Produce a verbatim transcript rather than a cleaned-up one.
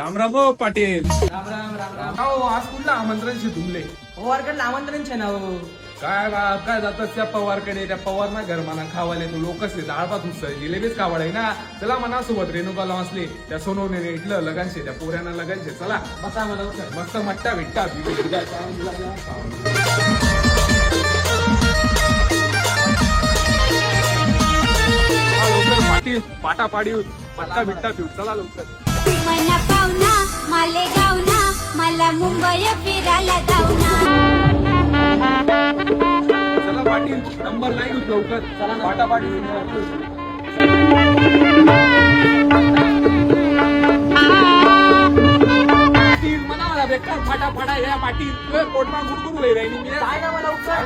राम राम हो पाटील. राम राम, राम राम. का हो, आज कुठलं आमंत्रण शे तुमले? पवारकडलं आमंत्रण शे ना हो. काय बा, काय जातात त्या पवारकडे? त्या पवार ना घर म्हणा खावाले तो लोकच आहे, डाळ भात उसळ जिलेबीच खावाड आहे ना. चला म्हणा सोबत रेणुकाला असले त्या सोनवणे इथलं लगन शे, त्या पोऱ्यांना लगन शे. चला. बसा म्हणा उतर. मस्त मट्टा बिट्टा. पाटील, पाटा पाडी, पत्ता बिट्टा पिऊ. चला लवकर. मला पाहुणा, मालेगावना, मला मुंबई फिरायला जाऊ ना. चला पाटील, नंबर नाही घेत लवकर. चला ना. पाटा पाडी. पाटील, म्हणा मला बेकार फाटा फाटा या पाटील. तुझ्या पोटमा गुडगुड लई राहिली मी. काय ना मला उचल.